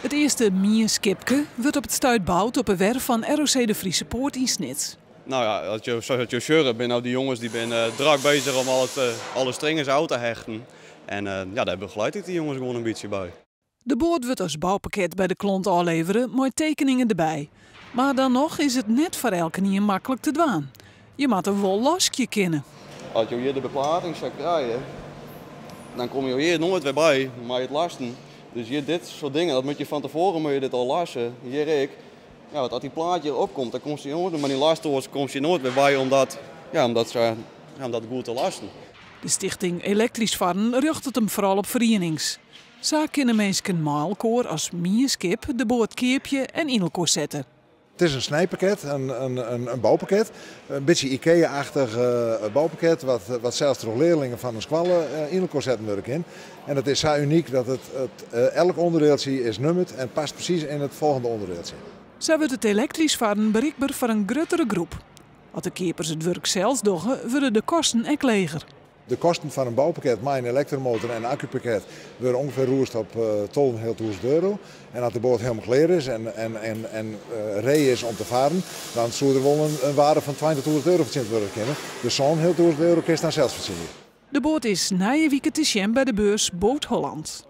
It earste mienskipke wurdt op it stuit boud op 'e werf fan ROC De Friese Poort yn Snits. Nou ja, as jo, sa't jo sjogge, binne no dy jonges dy binne drok beuzich om al it, alle stringers ôf te hechten. En ja, dêr begelied ik dy jonges gewoan in bytsje by. De boat wurdt as boupakket by de klant ôflevere mei tekeningen derby. Mar dan noch is it net foar elkenien maklik te dwaan. Je moatte wol laskje kinne. As jo hjir de beplating sa krije, dan komme jo hjir noait wer by mei it lasten. Dus hjir dit soart dingen, dat moat je fan tefoaren moat je dit al lasse. Hjir ek. Ja, want as dy plaat hjir opkomt, dan komst je noait mei dy lastoarts komst je noait wer by om dat, ja, om dat, sa, ja, om dat goed te lasten. De stichting Elektrysk Farren rjochtet him foaral op ferienings. Sa kinne minsken mei elkoar as mienskip de boat keapje en yn elkoar sette. It is in snijpakket, in boupakket. In bytsje IKEA-achtich boupakket wat sels troch learlingen fan de skoalle yn elkoar setten wurde kin. En dat is sa unyk dat elk ûnderdieltsje is nûmerd en past presys yn it folgjende ûnderdieltsje. Sa wurdt it elektrysk farren berikber foar in gruttere groep. As de keapers it wurk sels dogge, wurde de kosten ek leger. De kosten fan in boupakket mei in elektromotor en in akkupakket wurde ûngefear rûsd op €12.500. En as de boat hielendal klear is en ree is om te farren, dan soe der wol in wearde fan €20.000 fertsjinne wurde kinne. Dus €7.500 kinst dan sels fertsjinje. De boat is nije wike te sjen by de beurs Boot Holland.